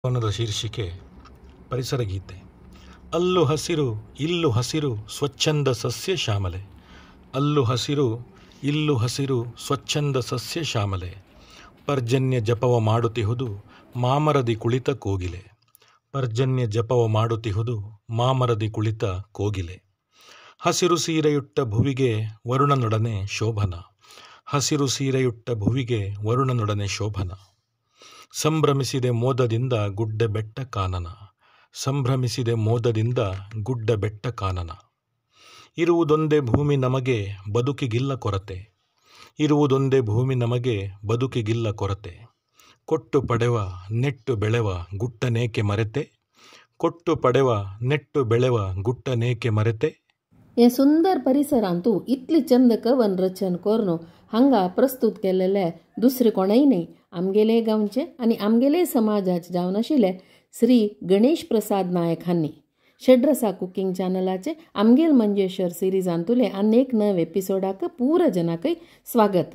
ಕವನದ ಶೀರ್ಷಿಕೆ ಪರಿಸರ ಗೀತೆ. ಅಲ್ಲು ಹಸಿರು ಇಲ್ಲು ಹಸಿರು ಸ್ವಚ್ಛಂದ ಸಸ್ಯ ಶ್ಯಾಮಲೆ, ಅಲ್ಲು ಹಸಿರು ಇಲ್ಲು ಹಸಿರು ಸ್ವಚ್ಛಂದ ಸಸ್ಯ ಶ್ಯಾಮಲೆ, ಪರ್ಜನ್ಯ ಜಪವ ಮಾಡುತ್ತಿಹುದು ಮಾಮರದಿ ಕುಳಿತ ಕೋಗಿಲೆ, ಪರ್ಜನ್ಯ ಜಪವ ಮಾಡುತ್ತಿಹುದು ಮಾಮರದಿ ಕುಳಿತ ಕೋಗಿಲೆ. ಹಸಿರು ಸೀರೆಯುಟ್ಟ ಭುವಿಗೆ ವರುಣನೊಡನೆ ಶೋಭನ, ಹಸಿರು ಸೀರೆಯುಟ್ಟ ಭುವಿಗೆ ವರುಣನೊಡನೆ ಶೋಭನ. ಸಂಭ್ರಮಿಸಿದೆ ಮೋದದಿಂದ ಗುಡ್ಡ ಬೆಟ್ಟ ಕಾನನ, ಸಂಭ್ರಮಿಸಿದೆ ಮೋದದಿಂದ ಗುಡ್ಡ ಬೆಟ್ಟ ಕಾನನ. ಇರುವುದೊಂದೇ ಭೂಮಿ ನಮಗೆ ಬದುಕಿಗಿಲ್ಲ ಕೊರತೆ, ಇರುವುದೊಂದೇ ಭೂಮಿ ನಮಗೆ ಬದುಕಿಗಿಲ್ಲ ಕೊರತೆ. ಕೊಟ್ಟು ಪಡೆವ ನೆಟ್ಟು ಬೆಳೆವ ಗುಟ್ಟನೇಕೆ ಮರೆತೆ, ಕೊಟ್ಟು ಪಡೆವ ನೆಟ್ಟು ಬೆಳೆವ ಗುಟ್ಟನೇಕೆ ಮರೆತೆ. हे सुंदर परिसरांतू इतली चंद कवन रचन करून हांगा प्रस्तुत केलेले दुसरे कोणय न्हय, आमगेले गांवचे आनी आमगेले समाजाचे जावन आशिल्ले श्री गणेश प्रसाद नायक हांणी. षड्रसा कुकिंग चॅनलाचे आमगेल मंजेश्वर सिरिजांतुले आनी एक नव एपिसोडाक पूरा जनाकय स्वागत.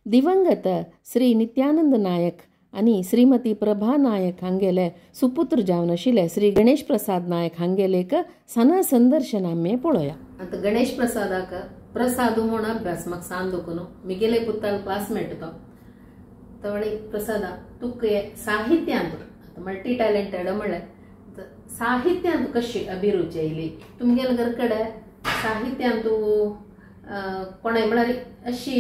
दिवंगत श्री नित्यानंद नायक आनी श्रीमती प्रभा नायक हांगेले सुपुत्र जावन आशिल्ले श्री गणेश प्रसाद नायक हांगेलेक सान संदर्शन आमी पळोवया. आतां गणेश प्रसादाक प्रसाद म्हूण अभ्यास म्हाका सांग न्हू, मिगेले पुताल क्लासमेट तो तवळी प्रसादा तुका साहित्यांत मल्टी टॅलेंटेड म्हणलें, साहित्यांत कशी अभिरुची आयली तुमगेले घर कडेन? साहित्यांत कोणाय म्हळ्यार अशी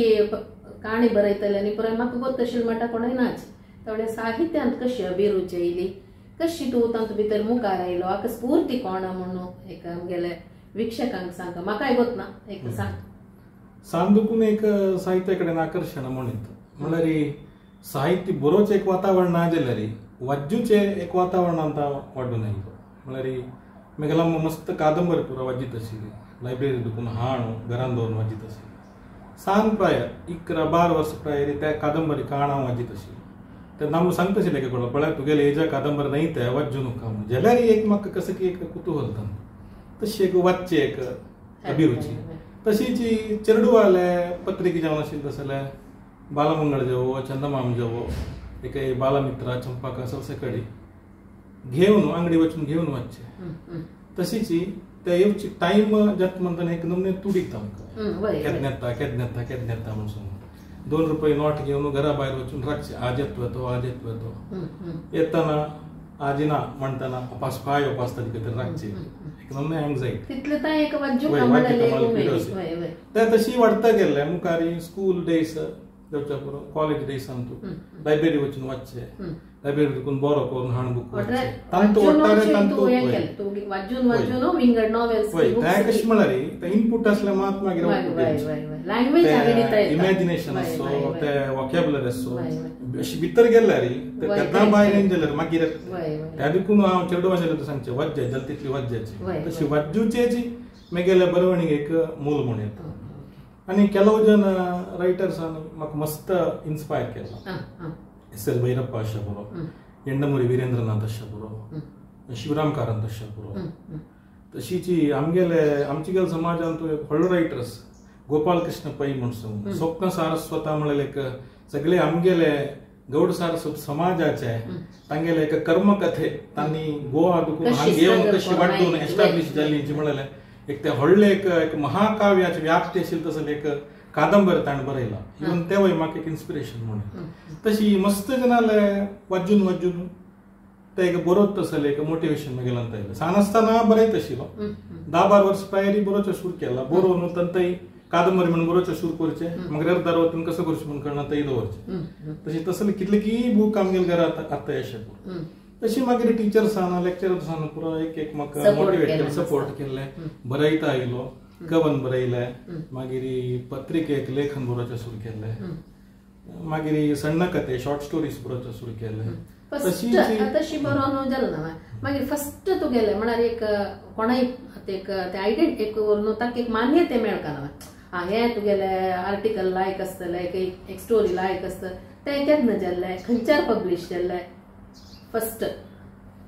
काणी बरयतले आनी पुराय म्हाका गोत आशिल्लें म्हणटा कोणाय नाच, तवळे साहित्यांत कशी अभिरुची आयली, कशी तूं तातूंत भितर मुखार आयलो, हाका स्फूर्ती कोणा म्हणून एक आमगेले वीक्षकांक सांग. म्हाकाय गोत ना, एक सांग. सांदुकून एक साहित्या कडेन आकर्शण म्हणीत म्हणल्यार साहित्य बरोच एक वातावरण ना जाल्यार वाज्जूचें एक वातावरण आतां वाडून आयलो. म्हणल्यार म्हगेला मस्त कादंबरी पुरा वाजीत आशिल्ली, लायब्ररी दुकून हाण घरान दवरून वाजीत आशिल्ली. सान प्राय 11-12 वर्स प्राय त्या कादंबरी काण हांव वाजीत आशिल्ली. तेन्ना आमी सांगता आशिल्लें की कोण पळय तुगेले एजा कादंबरी न्हय ते वाज्जू नका म्हणून, जाल्यार एक म्हाका कसं की एक कुतूहल तशी एक वाचची एक अभिरुची. तशीच चेरडुवाले पत्रिके जावन आशिल्ले तसले बालमंगळ जावो, चंदमाम जावो, एक बालमित्र चंपाका सगळे कडेन घेवन आंगडी वचून घेवन वाचचे. तशीच ते येवची टायम जाता म्हणटना एक नमने तुडीता आमकां, केन्ना येता केन्ना येता केन्ना येता म्हणून 2 रुपये not घेवन घरा भायर वचून राखचे, आज येतलो तो आज येतलो तो, येताना आज ना म्हणताना पास फाय पास ताजी खंय तरी राखचे, एक नमने एंग्जायटी ते तशी वाडता गेल्ले. मुखार स्कूल डेज जावच्या पुरो कॉलेज डेजान तूं लायब्ररी वचून वाचचे, लायब्ररी दुकून बरो करून हाण बूक वाचचे, तांतू वाडटा तांतू तें कशें म्हळ्यार तें इनपूट आसल्यार मात मागीर इमॅजिनेशन आसो, ते वॉकेबुलरी आसो, अशी भितर गेल्यार तेन्ना भायर येवन जाल्यार मागीर त्या देखून हांव चेडवां जाल्यार सांगचें वाज्या जाल्यार तितली वाज्याची, तशी वाज्जुचेची म्हगेल्या बरवणीक एक मूल म्हूण येता. आनी ಕೆಲವು जन रैटर्सान म्हाका मस्त इन्स्पायर केला. एस एल भैरप्पा अशा पुरो, येंडमुरी वीरेंद्रनाथ अशा पुरो, शिवराम कारंत अशा पुरो. तशीच आमगेले आमचे गेले समाजांत एक व्हडलो रायटर्स गोपालकृष्ण पै म्हणून स्वप्न सारस्वता म्हणलें एक सगळे आमगेले गौड सारस्वत समाजाचे तांगेले एक कर्मकथे तांणी गोवा दुखून हांगा येवन कशी वाडून एस्टाब्लीश जाल्ली म्हणलें एक ते व्हडलें एक एक महाकाव्याचे व्याप्ती आशिल्लें तसलें एक कादंबरी ताणें बरयला. इवन तेवूय म्हाका एक इन्स्पिरेशन म्हणून. तशी मस्त जनाले वाजून वाजून ते एक बरोत तसलें एक मोटिवेशन म्हगेल्यान आयलें. सान आसतना बरयत आशिल्लो, 10-12 वर्स प्रायरी बरोवचें सुरू केलां, बरोवन तंतय कादंबरी म्हणून बरोवचें सुरू करचें, मागीर अर्दार वचून कसो करचें म्हूण कळना थंय दवरचें. तशें तसलें कितले की बूक आमगेले घरांत आतां अशें पुरो. तशी मागीर टिचर्सान लेक्चरर्सान पुरो एक एक म्हाका मोटिवेट केलें, सपोर्ट केल्लें, बरयता आयलो, कवन बरयलें, मागीर पत्रिकेक लेखन बरोवचें सुरू केल्लें, मागीर सण्ण कथे शॉर्ट स्टोरीज बरोवचें सुरू केलें. तशी बरोवन जालें ना मागीर फस्ट तुगेलें म्हळ्यार एक कोणाय एक ते आयडेंट एक व्हरून ताका एक मान्यते मेळका ना, आं हें तुगेलें आर्टिकल लायक आसतलें, एक स्टोरी लायक आसतलें, तें केन्ना जाल्लें, खंयच्यार पब्लीश जाल्लें? फस्ट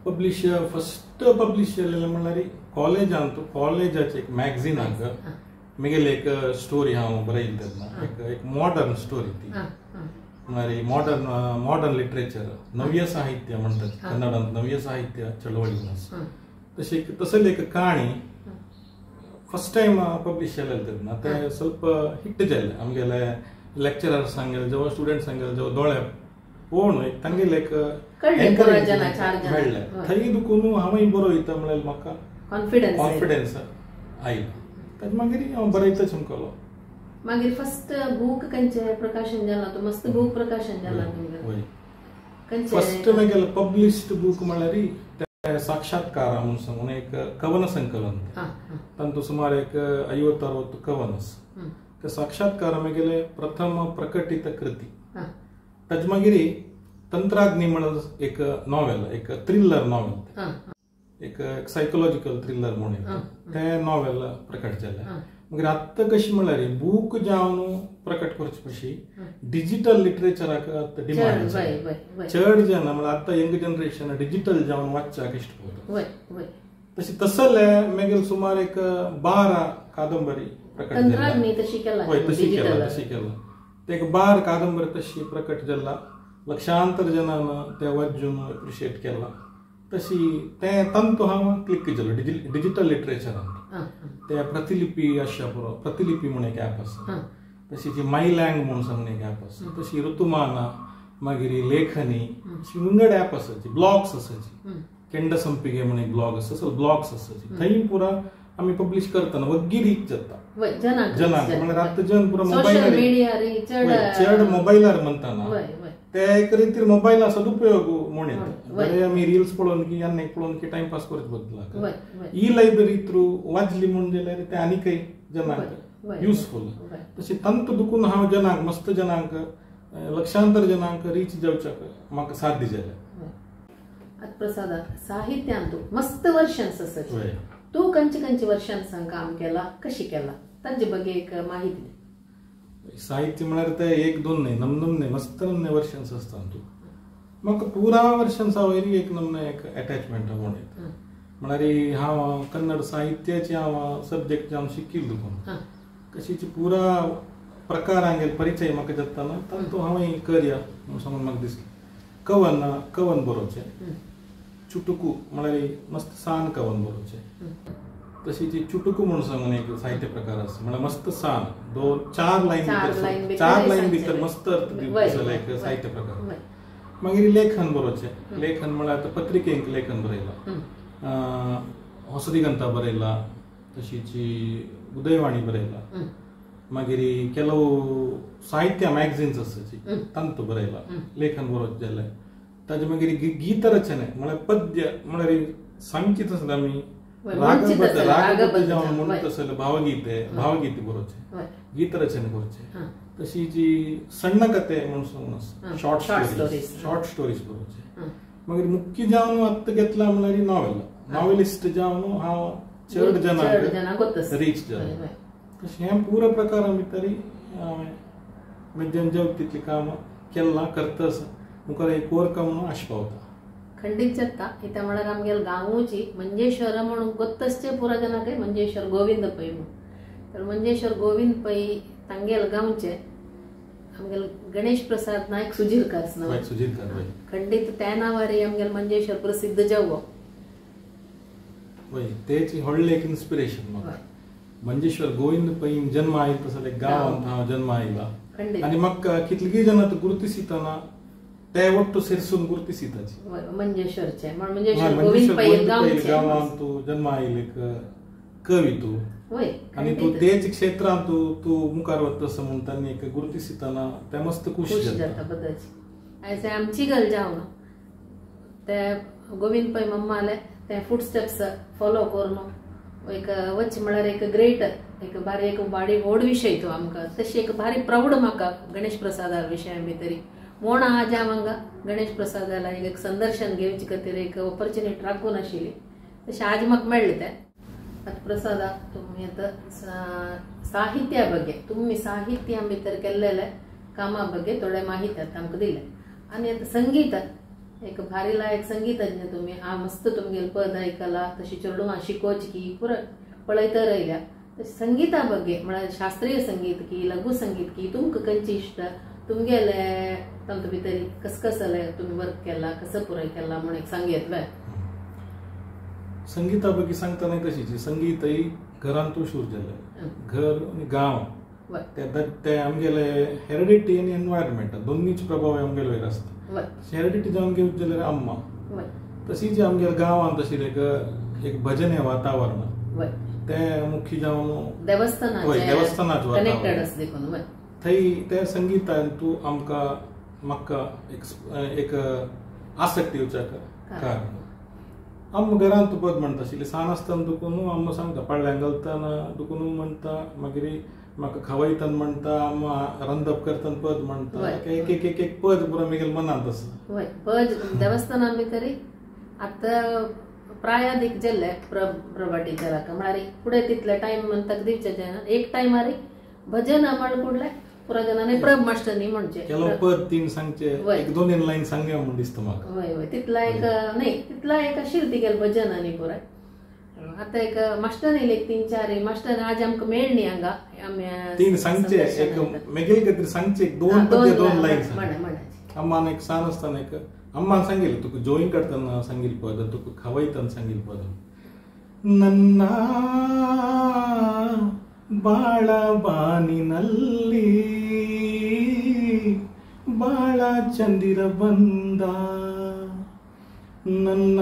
पब्लीश फस्ट पब्लीश जाल्लें म्हणल्यार कॉलेजांत कॉलेजाचे एक मॅगझिनाक म्हगेली एक स्टोरी हांव बरयली तेन्ना, एक एक मॉडर्न स्टोरी ती. म्हळ्यार मॉडर्न मॉडर्न लिटरेचर नव्य साहित्य म्हणतात कन्नडांत नव्य साहित्य चळवळी आसा तशी तसली एक काणी फर्स्ट टाइम पब्लिश जालें तेन्ना ते ಸ್ವಲ್ಪ हिट जालें आमगेले लेक्चरर सांगेले जेव्हा स्टुडंट सांगेले जेव्हा दोळे पळोवन एक तांगेले एक एनकरेजमेंट मेळ्ळें थंय दुखून हांवूय बरयता म्हळ्यार म्हाका कॉन्फिडन्स आयलो ताजे मागीर हांव बरयता चमकलो. मागीर फर्स्ट बूक खंयचें प्रकाशन जालां तो मस्त बूक प्रकाशन जालां तुमगेलें फर्स्ट मागीर पब्लिश्ड बूक म्हळ्यार साक्षात्कार म्हणून सांगून एक कवन संकलन तांतू सुमार एक 50-60 कवन आसा ते साक्षात्कार मागीर प्रथम प्रकटित कृती. ताजे मागीर तंत्राग्नी म्हणून एक नॉवेल एक थ्रिलर नॉवेल एक सायकोलॉजिकल थ्रिलर म्हणून ते नॉवेल प्रकट जालें. मागीर आतां कशें म्हणल्यार बूक जावन प्रकट करचे पशी डिजिटल लिटरेचराक आतां डिमांड चड जायना म्हळ्यार आतां यंग जनरेशन डिजिटल जावन वाचच्याक इश्ट पळयता तशें तसले मागीर सुमार एक 12 कादंबरी प्रकट जाल्या. हय तशी केला तशी केला ते एक 12 कादंबरी तशी प्रकट जाला लक्षांतर जनान ते वाचून एप्रिशिएट केला तशी ते तंतू हांव क्लिक जालो डिजिटल लिटरेचरान ते प्रतिलिपी आशा पुरो प्रतिलिपी म्हणून एक ॲप आसा तशी जी मायलँग म्हणून सांगून एक ॲप आसा तशी ऋतुमाना मागीर लेखनी अशी विंगड ॲप आसाची ब्लॉग्स आसाची केंड संपिगे म्हणून एक ब्लॉग आसा सो ब्लॉग्स आसाची थंय पुरा आमी पब्लिश करतना वग्गी रीच जाता जनांक म्हळ्यार आतां जन पुरा मोबायलार चड मोबायलार म्हणटाना ते एक रितीर मोबायला सदुपयोग म्हूण येता बरे आमी रिल्स पळोवन की आनी पळोवन की टायमपास करचे बदला ई लायब्ररी थ्रू वाचली म्हूण जाल्यार ते आनीकय जनांक युजफूल. तशें तंतू दुखून हांव जनांक मस्त जनांक लक्षांतर जनांक रीच जावच्याक म्हाका साध्य जालें. आतां प्रसादा साहित्यांत मस्त वर्षांस आसा तूं खंयचे खंयचे वर्षांस काम केलां कशी केलां तांचे ಬಗ್ಗೆ एक माहिती दी. साहित्य म्हळ्यार ते 1-2 न्हय नमनमने मस्त नमने वर्षांस आसता तूं म्हाका पुरा वर्षांसा वयर एक नमने एक एटॅचमेंट म्हूण येता म्हळ्यार हांव कन्नड साहित्याचे हांव सब्जेक्ट जावन शिकिल्लो दुखून कशीची पुरा प्रकारांगेर परिचय म्हाका जाता न्हू तातूंत हांवें करया म्हणून सांगून म्हाका दिसलें. कवन कवन बरोवचें चुटुकू म्हळ्यार मस्त सान कवन बरोवचें तशी जी चुटुकू म्हणून सांगून एक साहित्य प्रकार आसा म्हळ्यार मस्त सान 2-4 लायन भितर 4 लायन भितर मस्त अर्थ दिवपी एक साहित्य प्रकार. मागीर लेखन बरोवचें लेखन म्हळ्यार आतां पत्रिकेंक लेखन बरयलां ಹೊಸದಿಗಂತ ಬರೆಯಲ್ಲ तशीची उदयवाणी बरयला मागीर ಕೆಲವು साहित्य मॅगझिन्स आसाची तांतू बरयला लेखन बरोवचें जालें. ताजे मागीर गीत रचने म्हळ्यार पद्य म्हळ्यार सांगचीत आसता आमी रागबद्ध रागबद्ध जावन म्हणत आसले भावगीते भावगीते बरोवचें गीत रचना करचें. तशी जी सण्ण कथे म्हणून सांगून आसा शॉर्ट स्टोरीज शॉर्ट स्टोरीज बरोवचें. मागीर मुख्य जावन आतां घेतला म्हळ्यार नॉवेल नॉवेलिस्ट जावन हांव चड जनांक रीच जालें. तशें हें पुरो प्रकारा भितर हांवें म्हज्यान जावं तितलीं कामां केल्लां करता आसा मुखार एक कोरका म्हणून आश पावता. खंडीत जाता इत्या म्हळ्यार आमगेले गांवची मंजेश्वर म्हणून गोत्तसचे पुरा जनाक मंजेश्वर गोविंद पै म्हणून तर मंजेश्वर गोविंद पै तांगेले गांवचे आमगेले गणेश प्रसाद नायक सुजीरकार नांव सुजीरकार खंडीत त्या नांवार आमगेले मंजेश्वर प्रसिद्ध जावो. वय तेच व्हडलें एक इन्स्पिरेशन म्हाका मंजेश्वर गोविंद पै जन्म आयलो तसो एक गांवांत हांव जन्म आयला आनी म्हाका कितलीं जाणां गुर्तिसितना ते ಒಟ್ಟು ಸೇರಿಸುನ್ ಗುರುತಿಸಿತಾಚಿ ಮಂಜೇಶ್ವರचे मंजेश्वर गोविंद पै गांवांत तूं जन्म आयले कवी तूं आनी तूं तेच क्षेत्रांत तूं तूं मुखार वता तसो म्हूण तांणी एक गुरुतिसितना ते मस्त खुश जाता बदाची. आयज आमची गल जावन ते गोविंद पै मम्माले ते फूट स्टेप्स फॉलो करून एक वच म्हळ्यार एक ग्रेट एक भारी एक भारी व्हड विशय तो आमकां तशी एक भारी प्रावड म्हाका गणेश प्रसादा विशया भितरी म्हूण आज हांव हांगा गणेश प्रसादाला एक संदर्शन घेवचे खातीर एक ऑपॉर्च्युनिटी राखून आशिल्ली तशें आज म्हाका मेळ्ळें तें. आतां प्रसादा तुमी आतां साहित्या ಬಗ್ಗೆ तुमी साहित्या भितर केल्लेले कामा ಬಗ್ಗೆ थोडे माहिती आतां आमकां दिले आनी आतां संगीत एक भारी लायक संगीतज्ञ तुमी हा मस्त तुमगेले पद आयकला तशी चेडवां शिकोवची की पुरो पळयत रायल्या. संगीता ಬಗ್ಗೆ म्हळ्यार शास्त्रीय संगीत की लघु संगीत की तुमकां खंयची इश्ट तुमगेले तांतू भितर कस कसले तुमी वर्क केला कसं पुराय केला म्हणून एक सांगयत वे. संगीता पैकी सांगता नाही तशीच संगीतही घरांतून सुरू जालें. घर आनी गांव ते आमगेले हेरिडिटी आनी एनवायरमेंट दोन्हीच प्रभाव आमगेले वयर आसता. हेरिडिटी जावन घेवच जाल्यार अम्मा तशीच आमगेले गांवांत तशी एक एक भजन वातावरण ते मुख्य जावन देवस्थानाचें वातावरण थंय ते संगीतान तूं आमकां म्हाका एक एक आसक्ती येवच्याक कारण आम घरांत पद म्हणटा आशिल्ली सान आसतना दुकून आम सांगता पाडल्यांक घालतना दुकून म्हणटा मागीर म्हाका खावयतना म्हणटा आम रांदप करतना पद म्हणटा एक एक एक एक पद पुरो म्हगेल्या मनांत आसा. वय पद देवस्थानान भितर आतां प्रायादीक जाल्ले प्रभा टिचराक म्हळ्यार फुडें तितले टायम म्हणटा दिवचे जायना एक टायमार भजन म्हण कुडले पुरा जणांनी प्रभ मास्टरनी म्हणचे केलो पद तीन सांगचे एक दोन लायन सांगया म्हूण दिसता म्हाका. वय वय तितला एक न्ही तितला एक आशिल्ली तिगेले भजन आनी पुराय आतां एक मास्टर एक तीन चार मास्टर आज आमकां मेळ्ळी हांगा आमी तीन सांगचे एक मेगेले खातीर सांगचे एक दोन पद्य दोन लायन सांग. अम्मान एक सान आसतना एक अम्मान सांगिल्लें तुका जॉईन करतना सांगिल्लें पद तुका खावयतना सांगिल्लें पद नन्ना ಬಾಳ ಬಾನಿನಲ್ಲಿ ಬಾಳ ಚಂದಿರ ಬಂದ ನನ್ನ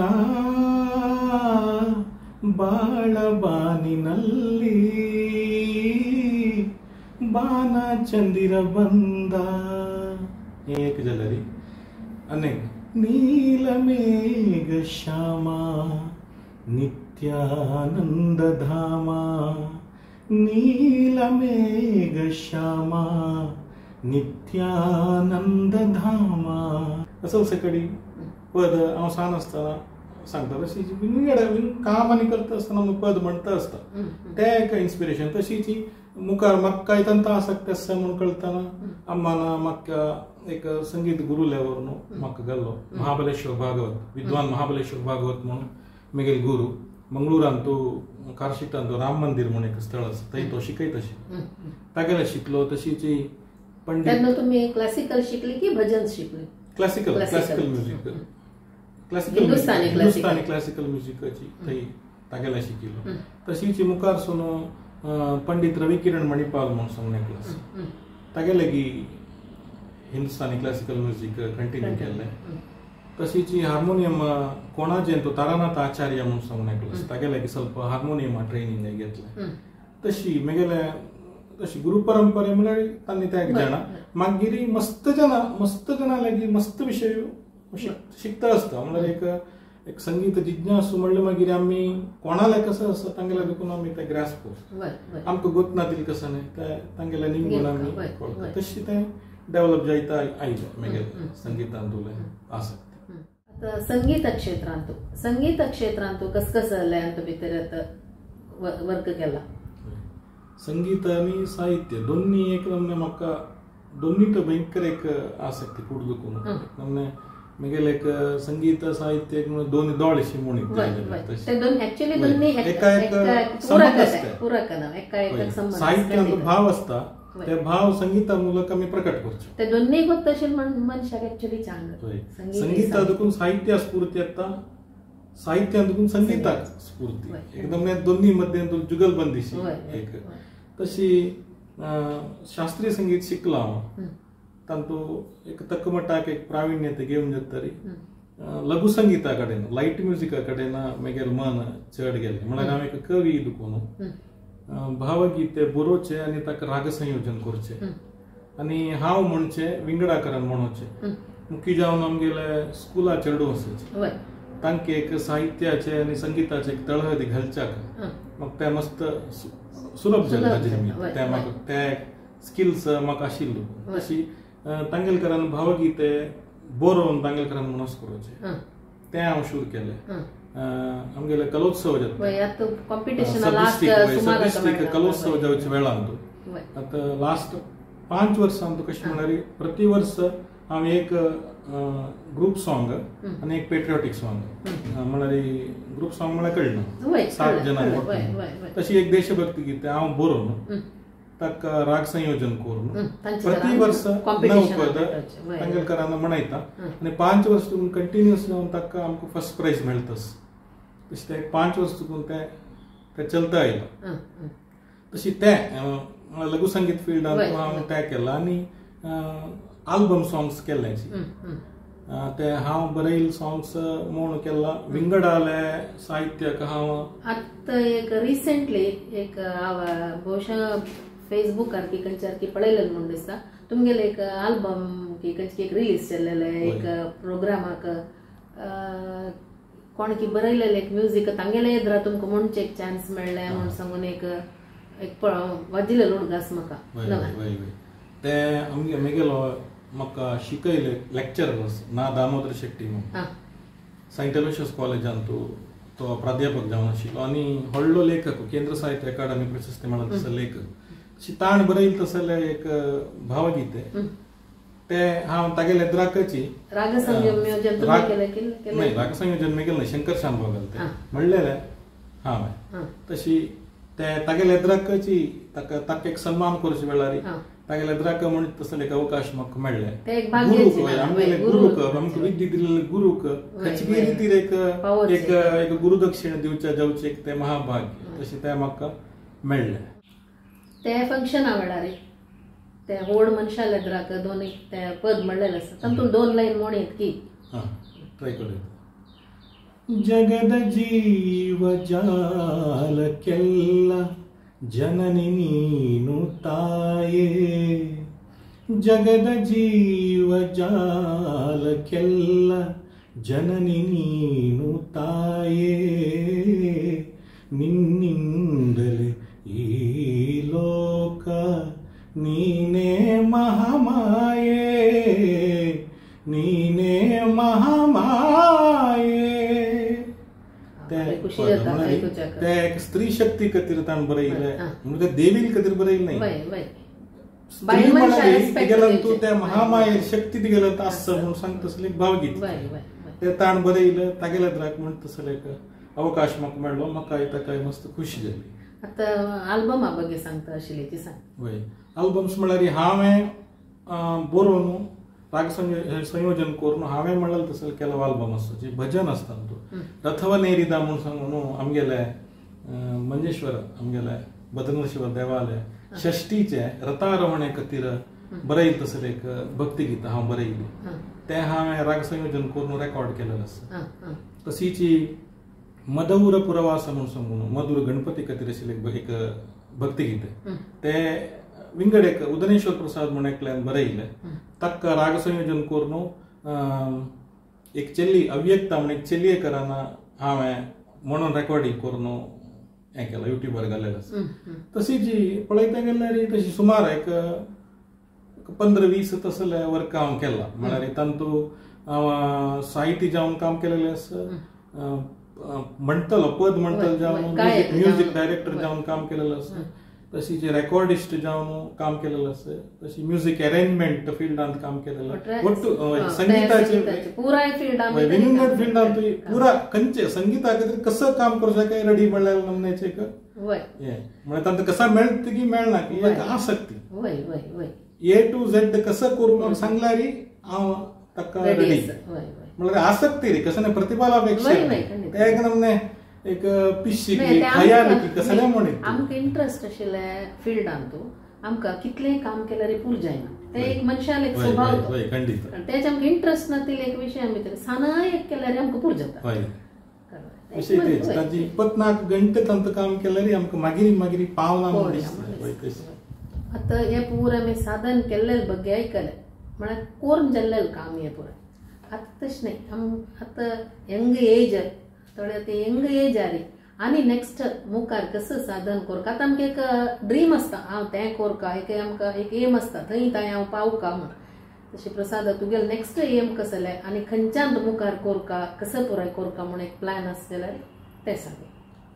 ಬಾಳ ಬಾನಿನಲ್ಲಿ ಬಾನ ಚಂದಿರ ಬಂದ ಏಕ ಜಲರಿ ಅನೇಕ ನೀಲಮೇಘ ಶ್ಯಾಮ ನಿತ್ಯಾನಂದ ಧಾಮ ನೀಲಮೇಘ ಶ್ಯಾಮ नित्यानंद धाम असं सकडी पद हांव सान आसतना सांगता तशी काम आनी करता आसतना पद म्हणटा आसता तें एक इन्स्पिरेशन. तशीच मुखार म्हाका तांकां आसक्त आसा म्हूण कळतना अम्मान म्हाका एक संगीत गुरू लेवर न्हू म्हाका घालो महाबलेश्वर भागवत विद्वान महाबलेश्वर भागवत म्हणून म्हगेलो गुरू मंगळुरान तो कार्शिकान तो राम मंदिर म्हणून एक स्थळ आसा थंय तो शिकयत अशें तागेले शिकलो. तशीच पंडित तेन्ना तुमी क्लासिकल शिकली की भजन शिकली? Classical classical music classical Hindustani classical म्युजिकाची थंय तागेले शिकिल्लो. तशीच मुखार सून पंडित रविकिरण मणिपाल म्हणून सांगून एकलो आसा तागेले की हिंदुस्तानी क्लासिकल म्युजीक कंटिन्यू केल्लें. तशीच हार्मोनियम कोणाजें तो तारानाथ आचार्य म्हणून सांगून एकलो आसा तागेले की ಸ್ವಲ್ಪ हार्मोनियम ट्रेनिंग घेतलें. तशी म्हगेले तशी गुरु परंपरे म्हळ्यार तांणी त्या जाणा मागीर मस्त जना लागीं मस्त विशय शिकता आसता म्हळ्यार एक एक संगीत जिज्ञासू म्हणलें मागीर आमी कोणाले कसो आसा तांगेले देखून आमी ते ग्रास्प करता आमकां गोतना तितलें कसो न्ही ते तांगेले निमगून आमी कळटा तशी तें डेव्हलप जायता आयलें मागीर संगीतांतुलें आसक्ती. आतां संगीत क्षेत्रांतू संगीत क्षेत्रांतू कसकसलें अंत भितर आतां वर्क केला? संगीत आनी साहित्य दोन्ही एक नमने म्हाका दोन्ही तर भयंकर एक आसक्ती कुडदुकून नमने म्हगेले एक संगीत साहित्य एक दोन दोळे शिमोणी साहित्यांत भाव आसता ते भाव संगीता मूलक आमी प्रकट करचे ते दोन्ही गोत तशें मनशाक एक्चुअली चांगलं संगीता देखून साहित्य स्फूर्ती येता साहित्यांत देखून संगीताक स्फूर्ती एकदम दोन्ही मध्ये जुगलबंदीशी एक तशी शास्त्रीय संगीत शिकला हांव तांतू एक तकमटाक एक प्राविण्य ते घेवन जातरी लघु संगीता कडेन लायट म्युजिका कडेन म्हगेलें मन चड गेलें म्हळ्यार हांव एक कवी दुकून भावगीते बरोवचें आनी ताका राग संयोजन करचें आनी हांव म्हणचें विंगडाकरण म्हणोचें मुख्य जावन आमगेले स्कुला चेडूं आसाचे तांकां एक साहित्याचे आनी संगीताचे एक तळहदी घालच्याक म्हाका तें मस्त सुलभ जालें ताजे निमित्त तें म्हाका ते स्किल्स म्हाका आशिल्ल्यो. तशी तांगेलकरान भावगीते बरोवन तांगेलकरान म्हणस करोचें तें हांव सुरू केलें. आमगेले कलोत्सव जाता सब कलोत्सव जावचे वेळान आतां लास्ट 5 वर्सां कशें म्हळ्यार प्रति वर्स हांव एक ग्रुप सॉंग आनी एक पेट्रियोटीक सॉंग म्हळ्यार ग्रुप सॉंग म्हळ्यार कळना 7 जाणां तशी एक देशभक्ती गीत हांव बरोवन ताका राग संयोजन करून प्रति वर्स नवपद तांगेलकारांना म्हणयता आनी 5 वर्स तुकून कंटिन्युअस जावन ताका आमकां फर्स्ट प्रायज मेळटस. तशें ते 5 वर्स तुकून ते चलता आयलां. तशी ते लघु संगीत फिल्डान हांव ते केलां आनी आल्बम सॉंग्स केल्ले ते हांव बरयल सॉंग्स म्हूण केला विंगडाले साहित्यक हांव आतां एक रिसेंटली एक हांव बहुशा फेसबुकार की खंयच्यार की पळयलें म्हूण दिसता तुमगेले एक आल्बम की खंयची एक रिलीज केल्लेले एक प्रोग्रामाक कोण की बरयलेले एक म्युजीक तांगेले येद्रा तुमकां म्हणचे एक चान्स मेळ्ळें म्हूण सांगून एक एक वाजिल्ले उडगास म्हाका. ते आमगे मेगेलो म्हाका शिकयले लेक्चर ना दामोदर शेट्टी म्हणून सेंट एलोशियस कॉलेजान तो प्राध्यापक जावन आशिल्लो आनी व्हडलो लेखक, केंद्र साहित्य अकादमी प्रशस्ती मेळ्ळा तसो लेखक. तशी ताण बरयल तसले एक भावगीत ते हांव तागेले द्राकाची नाही रागसंयोजन मेगेल न्हय शंकर शानभागाल ते म्हणलेले हांवें. तशी ते तागेले द्राकाची ताका ताका एक सन्मान करचे वेळार तागेले द्राक म्हण तसले एक अवकाश म्हाका मेळ्ळे. गुरूक आमगेले गुरूक आमकां विद्या दिल्ले गुरूक खंयचे रितीर एक एक एक गुरुदक्षिण दिवच्या जावचे एक ते महाभाग्य तशें तें म्हाका मेळ्ळें. ते फंक्शना वेळार ते व्हड मनशाले द्राक दोन ते पद म्हणलेले आसा तातूंत 2 लायन म्हणीत की ट्राय करूया. जगद जीव जालक्केल्ल जननी नीनु ताये, जगद जीव जालक्केल्ल जननी नीनु ताये, निन्निंदले ई लोक नीने महामाये, नीने महामाये. ते एक स्त्री शक्ती खातीर ताण बरयलें म्हणजे देवी खातीर बरयलें न्हय, स्त्री म्हळ्यार तिगेल्यान तूं त्या महामाये शक्ती तिगेल्यान आसता म्हणून सांगता तसलें एक भावगीत ते ताण बरयलें तागेल्या द्राक म्हण तसलें एक अवकाश म्हाका मेळ्ळो, म्हाका ताका मस्त खुशी जाली. आतां आल्बमा बगे सांगता आशिल्ली ती सांग. वय आल्बम्स म्हळ्यार हांवें बरोवन राग संयोजन करून हांवें म्हणलें तसलें केलो आल्बम आसता जे भजन आसता तूं रथवनेरिदा म्हूण सांगून आमगेले मंजेश्वर आमगेले बद्रनरशिव देवालय षष्टीचे रथारोहणे खातीर बरयल तसलें एक भक्तिगीत हांव बरयली तें हांवें राग संयोजन करून रेकॉर्ड केलेलें आसा. तशीच मधुर पुरवास म्हूण सांगून मधुर गणपती खातीर आशिल्लें एक भक्तिगीत तें विंगड एक उदनेश्वर प्रसाद म्हूण एकल्यान बरयलें ताका राग संयोजन करून एक चेली अव्यक्ता म्हूण एक चेलयेकरान हांवें म्हणून रेकॉर्डिंग करून हें केलां युट्यूबार घालेलें आसा. तशीच पळयता गेल्यार तशी सुमार एक 15-20 तसले वर्क हांव केलां म्हळ्यार तातूंत हांव साहित्य जावन काम केलेलें आसा, म्हणटलो पद म्हणटलो जावन म्युजीक डायरेक्टर जावन काम केलेलें आसा, तशी रेकॉर्डिस्ट जावन काम केलेलें आसा, तशी म्युजीक अरेंजमेंट फिल्डांत काम केलेलें, ಒಟ್ಟು संगीताचे पुराय फिल्डांत विंगड फिल्डांत पुरा खंयचे संगीता खातीर कसं काम करूं काय रेडी म्हणल्यार नमन्याचे एक म्हळ्यार तांकां कसं मेळटा की मेळना की एक आसक्ती ए टू झेड कसं करूं सांगल्यार हांव ताका रेडी म्हळ्यार आसक्ती रे कसं प्रतिफलापेक्षा ते एक नमने एक पिशी खयाल की कसले म्हणीत आमकां इंट्रस्ट आशिल्ले फिल्डांत आमकां कितलें काम केल्यार पूर जायना ते एक मनशाल एक स्वभाव खंडीत तेजे आमकां इंट्रस्ट ना तिले एक विशय आमी तर सानाय एक केल्यार आमकां पूर जाता. विशय तेच ताजी 24 घंटे तांकां काम केल्यार आमकां मागीर मागीर पावना म्हूण दिसता. आतां हें पूर आमी साधन केल्ले बग्गे आयकलें म्हळ्यार कोर्न जाल्लें काम हें पुराय. आतां तशें न्हय आतां यंग एज थोडे ते यंग एज आरी आनी नेक्स्ट मुखार कसं साधन कोरका आतां आमकां एक ड्रीम आसता हांव तें कोरका एक आमकां एक एम आसता थंय थंय हांव पावका म्हूण. तशें प्रसाद तुगेले नेक्स्ट एम कसलें आनी खंयच्यान मुखार कोरका कसं पुराय कोरका म्हूण एक प्लॅन आसलें जाल्यार तें सांग.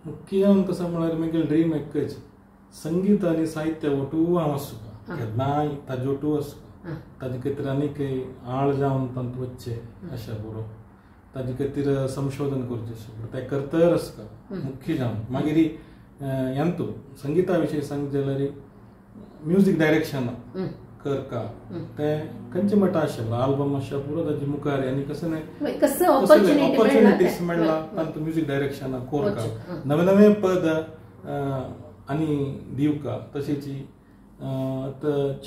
मुख्य कसं म्हळ्यार म्हगेलें ड्रीम एकच संगीत आनी साहित्य ओटू हांव आसूं केन्नाय ताजे ओटू आसूं ताजे खातीर आनीक आळ जावन तातूंत वचचें अशें बरो ताजे खातीर संशोधन करचें अशें तें करतर आसता मुख्य जावन. मागीर यांतू संगिता विशयी सांगचें जाल्यार म्युजीक डायरेक्शन करका ते खंयचे मटा आशिल्लो आल्बम आशिल्लो पुरो ताजे मुखार आनी कसं न्हय कसं ऑपॉर्च्युनिटीज मेळ्ळा तांतूं म्युजीक डायरेक्शन कोरका नवे नवे पद आनी दिवका तशेंच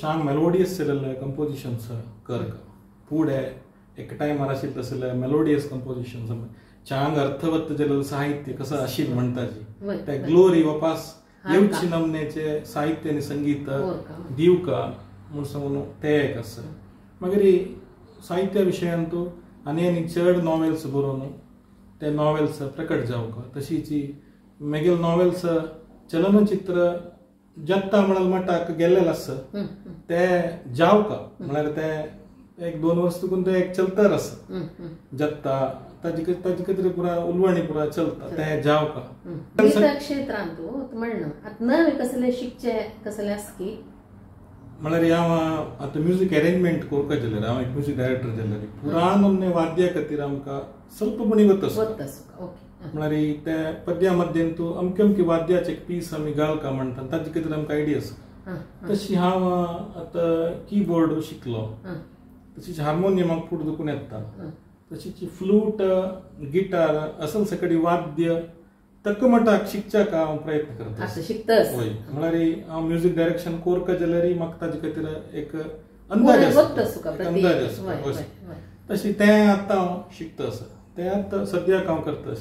चांग मेलोडियस जालेले कंपोजिशन्स करका फुडें एक टायमार आशिल्लें तसले मेलोडियस कंपोजिशन्स चांग अर्थवत्त जालेलें साहित्य कसं आशिल्लें म्हणटाची ते ग्लोरी वापस येवची नमनेचे साहित्य आनी संगीत दिवका म्हूण सांगून ते एक आसा. मागीर साहित्य विशयांतू आनी आनी चड नॉवेल्स बरोवन ते नॉवेल्स प्रकट जावका तशीच मागीर नॉवेल्स चलनचित्र जत्ता म्हणाल मठाक गेल्लें आसा ते जावका म्हळ्यार ते एक दोन वर्स तुकून ते एक चलतर आसा जत्ता ताजे ताजे खातीर पुरा उलवणी पुरा चलता ते जावका. क्षेत्रांत म्हणणं आतां नवे कसले शिकचे कसले आसा की म्हळ्यार हांव आतां म्युजीक अरेंजमेंट कोरका जाल्यार हांव एक म्युजीक डायरेक्टर जाल्यार पुरा नमने वाद्या खातीर आमकां स्वल्प पुणी वता म्हळ्यार ते पद्या मध्येन तूं अमके अमके वाद्याचे एक पीस आमी घालका म्हणटा ताजे खातीर आमकां आयडिया आसा. तशी हांव आतां किबोर्ड शिकलो तशीच हार्मोनियमाक फुडें दुखून येता तशीच फ्लूट गिटार असल सकडी वाद्य तकमटाक शिकच्याक हांव प्रयत्न करता. शिकतस हय म्हळ्यार हांव म्युजीक डायरेक्शन कोरका जाल्यार म्हाका ताजे खातीर एक अंदाज आसा अंदाज आसा तशी तें आतां हांव शिकता आसा तें आतां सद्याक हांव करता.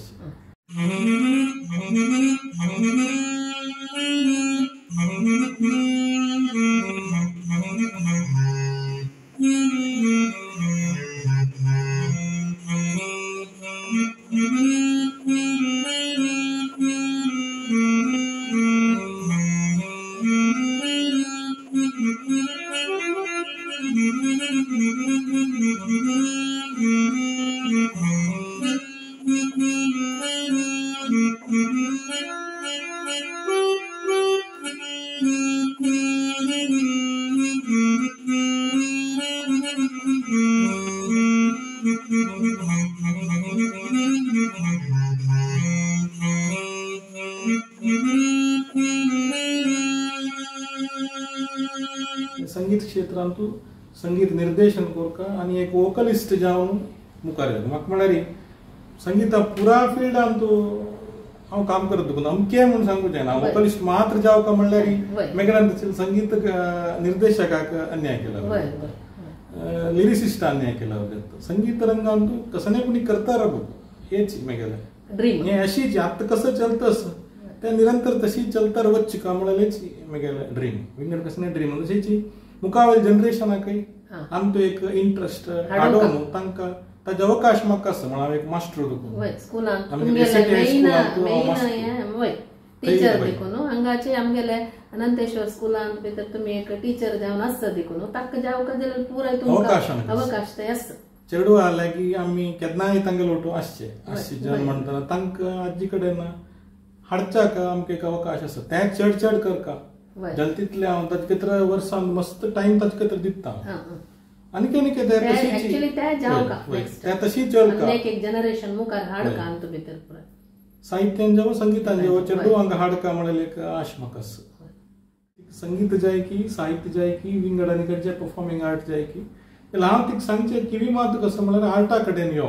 संगीत क्षेत्रांतू संगीत निर्देशन कोरका आनी एक वोकलिस्ट जावन मुखार येता. म्हाका म्हळ्यार संगीता पुरा फिल्डान तूं हांव काम करत तुका अमकें म्हूण सांगूं जायना. हांव वोकलिस्ट मात्र जावका म्हणल्यार मागीर संगीत निर्देशकाक अन्याय केला, लिरिसिस्टा अन्याय केला. संगीत रंगान तूं कसं कोणी करता राबू हेच मागेलें ड्रीम. हें अशीच आतां कसं चलतस ते निरंतर तशी चलतर वच्ची का म्हणलेच मागेलें ड्रीम. विंगड कसं ड्रीम तशीच मुखावेल जनरेशनाकय आमचो एक इंट्रस्ट हाडोवन तांकां ताजे अवकाश म्हाका आसा म्हळ्यार हांव एक मास्टर देखून स्कुलांत टिचर देखून हांगाचे आमगेले अनंतेश्वर स्कुलांत भितर तुमी एक टिचर जावन आसता देखून ताका जावका जाल्यार पुराय तुमकां अवकाश ते आसता. चेडू आले की आमी केन्नाय तांगेलो ओटो आसचे आसचे जन म्हणटना तांकां आजी कडेन हाडच्याक आमकां एक अवकाश आसा तें चड चड करका जाल्यार तितलें हांव ताजे खातीर वर्सान मस्त टायम ताजे खातीर दिता आनी कितें तें तशी चलका एक जनरेशन मुखार हाडका आमकां भितर पुराय साहित्यान जावं संगीतान जावं चेडवांक हाडका म्हणलें एक आश म्हाका आसा. संगीत जाय की साहित्य जाय की विंगड आनी खंयचे परफॉर्मिंग आर्ट जाय की हांव तिका सांगचें किवी मात कसो म्हणल्यार आर्टा कडेन यो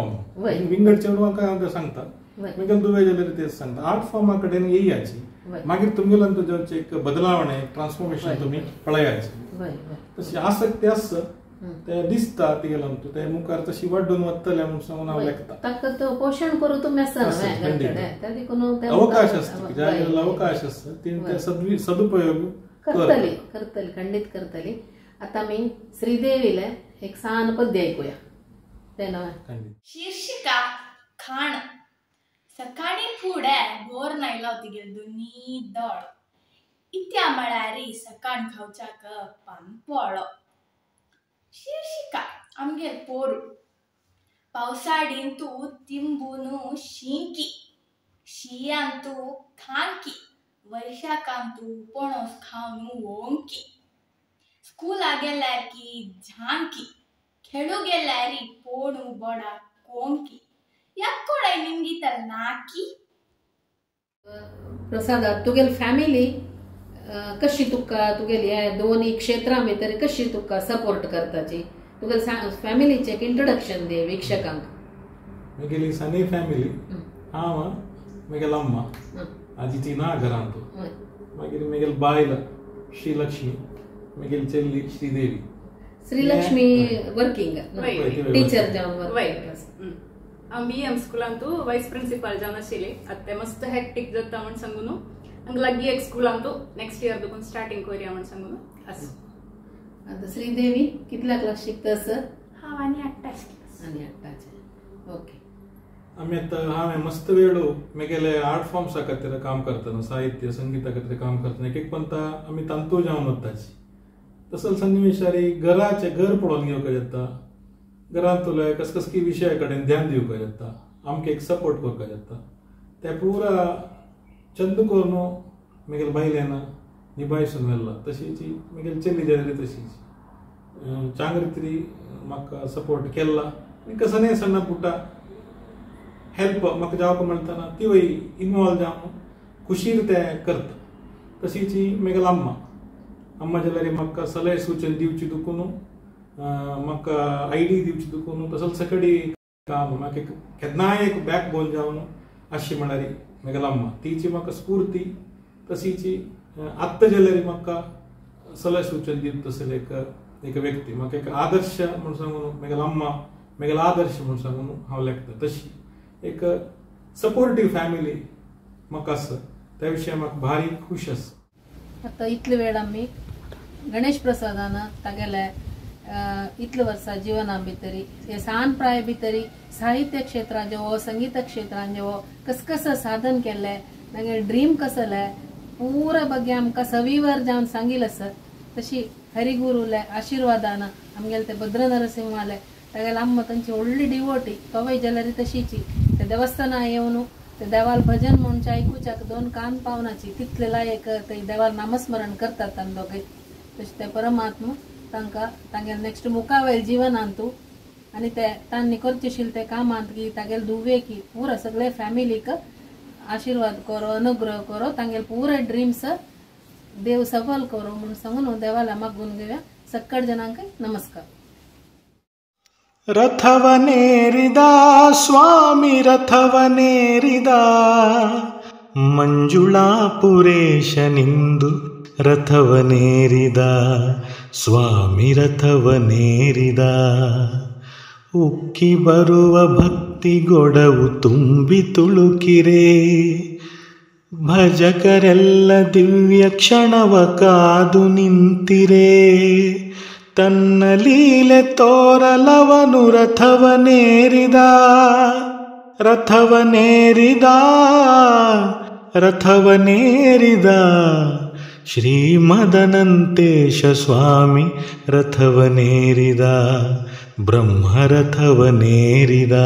विंगड चेडवांक हांव तें सांगता मागीर दुबय जाल्यार तेच सांगता आर्ट फॉर्मा कडेन येयाची मागीर तुमगेल्यान तुजें एक बदलावण ट्रान्सफॉर्मेशन तुमी पळयाचे तशी आसक्ती आसा ते दिसता तिगेल्यान तूं ते मुखार तशी वाडून वतले म्हूण सांगून हांव लेखता. ताका तो पोशण करूं तुमी आसा अवकाश आसता ज्या अवकाश आसता ते सदुपयोग करतली करतली खंडीत करतली. आतां आमी श्रीदेवीले एक सान पद्य ऐकूया ते नवें. शीर्षिका खाण. सकाळी फुडें बोर नायलो तिगेल दोनी दोळ इत्या म्हळ्यार सकाळ खावच्याक पान पोळो. शीर्षिका आमगेर पोरू पावसाडींतू तिंबून शिंकी शियांतू खांकी वर्षाकांतू पणस खावन ओंकी स्कुला गेल्यार की झांकी खेळू गेल्यार पोणू बोडा कोंकी याकोडाय निमगितल नाकी. प्रसाद तुगेल फॅमिली कशी तुका तुगेली ह्या दोनी क्षेत्रां भितर कशी तुका सपोर्ट करताची, तुगेले फॅमिलीचें एक इंट्रोडक्शन दी वीक्षकांक. म्हगेली सनी फॅमिली, हांव, म्हगेली अम्मा, आजी ती ना घरांत, मागीर म्हगेली बायल श्रीलक्ष्मी, म्हगेली चेल्ली श्रीदेवी. श्रीलक्ष्मी वर्किंग टीचर जावन वर्किंग. हांव बी एम स्कुलांतू वायस प्रिन्सिपाल जावन आशिल्ली. आतां तें मस्त हॅक्टीक जाता म्हण सांगून हांगा लागीं एक स्कुलांतू नेक्स्ट इयर दुकून स्टार्टींग करुया म्हण सांगून आसा. आतां श्रीदेवी कितल्या क्लास शिकता सर? हांव आनी आठटाचे. आनी आठटाचे, ओके. आमी आतां हांवें मस्त वेळो म्हगेले आर्ट फॉर्म्सा खातीर काम करतना, साहित्य संगीता खातीर काम करतना एक एक पंता आमी तांतू जावन वताची. तसोच सन्निवेशारी घराचें घर पळोवन घेवपाक जाता, घरांतले कसकसकी विशया कडेन ध्यान दिवपाक जाता, आमकां एक सपोर्ट करपाक जाता. ते पुरा चंद करून म्हगेले बायलेन निभायसून व्हेला. तशीच म्हगेली चली जाली तशीच चांगली तरी म्हाका सपोर्ट केला आनी कसलेय सण्ण पुटा हेल्प म्हाका जावपाक मेळटना तिवूय इनवॉल्व जावन खुशीर ते करता. तशीच म्हगेली अम्मा, अम्मा जाल्यार म्हाका सलहे सूचन दिवची दुकून, म्हाका आयडी दिवची दुकून, तसोच सकडी काम म्हाका केन्नाय एक बॅक बोन जावन अशी म्हळ्यार म्हगेली अम्मा तिची म्हाका स्फूर्ती. तशीच आत्तां जाल्यार म्हाका सलहे सूचन दिता तसले एक एक व्यक्ती म्हाका एक आदर्श म्हूण सांगून म्हगेली अम्मा म्हगेलो आदर्श म्हूण सांगून हांव लेखता. तशी एक सपोर्टीव फॅमिली म्हाका आसा, त्या विशय म्हाका भारी खूश आसा. आतां इतले वेळ आमी गणेश प्रसादान तागेले इतले वर्सां जिवना भितरी हे सान प्राय भितरी साहित्य क्षेत्रान हो संगीत क्षेत्रान हो कस कस साधन केल्लें, तागेले ड्रीम कसलें पुरा ಬಗ್ಗೆ आमकां सविवर जावन सांगिल्लें आसा. तशी हरिगुरुले आशिर्वादान आमगेले ते भद्र नरसिंहाले तागेले अम्मा तांची व्हडली डिवोटी तोवय जाल्यार तशीची ते देवस्थाना येवन ते देवाल भजन म्हणचे आयकुच्याक दोन कान पावनाची तितले लायक ते देवाल नामस्मरण करतात तांकां दोगय. तशें ते परमात्मा तांकां तांगेले नेक्स्ट मुखावयल जिवनांतू आनी ते तांणी करचेशील ते कामांत की तागेले दुवे की पुरा सगळे फॅमिलीक आशिर्वाद करो, अनुग्रह करो, तांगेले पुरा ड्रीम्स देव सफल करो म्हूण सांगून देवाला मागून घेवया. सक्कड जणांक नमस्कार. ರಥವನೇರಿದ ಸ್ವಾಮಿ ರಥವನೇರಿದ ಮಂಜುಳಾಪುರೇಶನಿಂದು ರಥವನೇರಿದ ಸ್ವಾಮಿ ರಥವನೇರಿದ ಉಕ್ಕಿ ಬರುವ ಭಕ್ತಿಗೊಡವು ತುಂಬಿ ತುಳುಕಿರೆ ಭಜಕರೆಲ್ಲ ದಿವ್ಯ ಕ್ಷಣವ ಕಾದು ನಿಂತಿರೆ ತನ್ನ ಲೀಲೆ ತೋರಲವನು ರಥವನೇರಿದ ರಥವನೇರಿದ ರಥವನೇರಿದ ಶ್ರೀಮದನಂತೇಶ ಸ್ವಾಮಿ ರಥವನೇರಿದ ಬ್ರಹ್ಮರಥವನೇರಿದ.